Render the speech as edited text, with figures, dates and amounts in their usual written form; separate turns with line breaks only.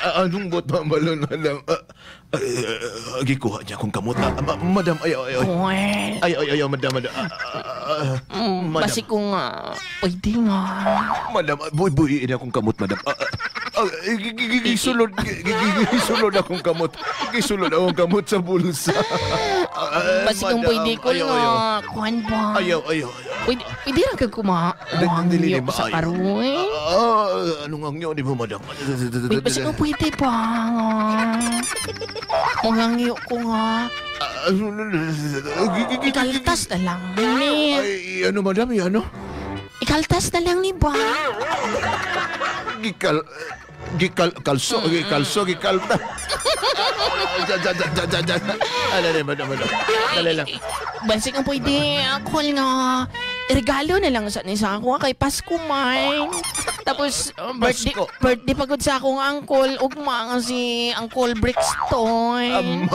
Anong buot mabalon, madam? Gikuha niya akong kamot. Madam, ayaw, ayaw.
Well,
Ayaw, ayaw, ayaw, madam, madam. Madam.
Basi ko nga, pwede nga.
Madam, buy, buy, ini akong kamot, madam. Gisulod, gisulod akong kamot. Gisulod akong kamot sa bulsa.
Basi kung
Madam,
pwede ko
ayaw,
nga,
ayaw.
Kuan ba?
Ayaw, ayaw, ayaw.
Pwede ra kag kuma.
Dili,
Hangyo
ba,
sa
ayaw.
karoy.
Anong angyo di mo, madam?
Wait, basi kung pwede ba nga? Muhangyo ko nga. Ikaltas na lang ni.
Ay, ano, madam, ano?
Ikaltas na lang ni ba?
Gikal, kalso, gikalso, gikalta. Ja, ja, ja, ja, ja, ja. Dali, madam, madam. Dali lang.
Basi kung pwede, call nga. Regalo na lang sa ni sa ako kay Pasko man. Tapos birthday,
Pasko.
Birthday pagod sa akong uncle, ugma nga si Uncle Brixton.